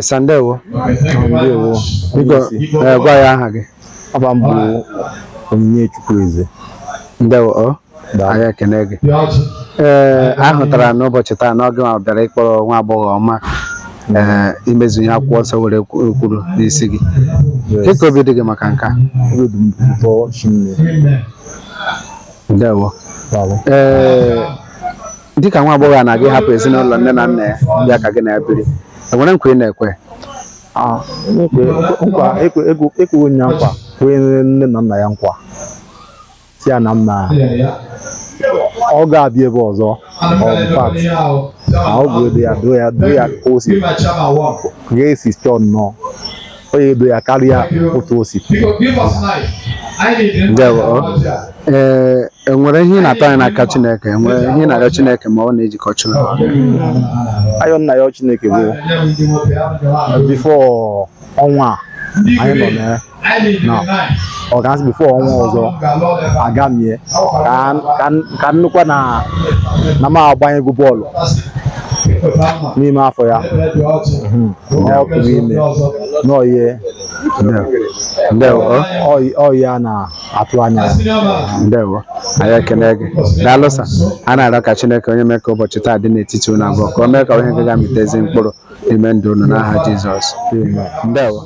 Sir, ndewo. Ndewo. Biko, gwa ya aha gị. Afa m bụ Onyinye Chukwueze. Ndewo o. Anyị ekene gị. Ee, a hụtara n'ụbọchị taa na ọ gị nwa bịara ịkpọrọ nwa agbọghọ ọma ee imezu ihe akwụkwọ nsọ were kwuru n'isi gị. Kee ka obi dị gị maka nke a? Obi dị m ụtọ shinne. Ndewo. Daalụ. Ee, dịka nwa agbọghọ a na-aga ịhapụ ezinụlọ nne na nna ya bịa ka gị na ya biri, enwere nkwa ị na-ekwe? Ah, nkwa ekwewo ya nkwa, kwee nne na nna ya nkwa, sị ya na m na ọ ga-abịa ebe ọzọ. In fact, na ọ ga-edo ya do ya do ya ka o si ka esi chọọ nnọọ, ọ ya edo ya karịa otu o si. Ndewo. Ee, enwere ihe ị na-atụ anya n'aka Chineke? Enwere ihe ị na-arịọ Chineke ma ọ na-ejikọ Chineke? Ayọ m na-ayọ Chineke bụ before ọnwa a anyị nọ na na ọ ga-asị before ọnwa ọzọ agamie ka m nụkwa na m agbanyego bọọlụ n'ime afọ ya. Ọ pụrụ ime n'oye. Ndewo. Ọ ya na-atụ anya ya. Ndewo, anyị ekene gị. Daalụ sir. A na-arịọ ka Chineke onye mee ka ụbọchị taa dị n'etiti unu abụọ, ka o mee ka ihe ga mịta ezi mkpụrụ n'ime ndụ unu n'aha Jizọs. Ndewo.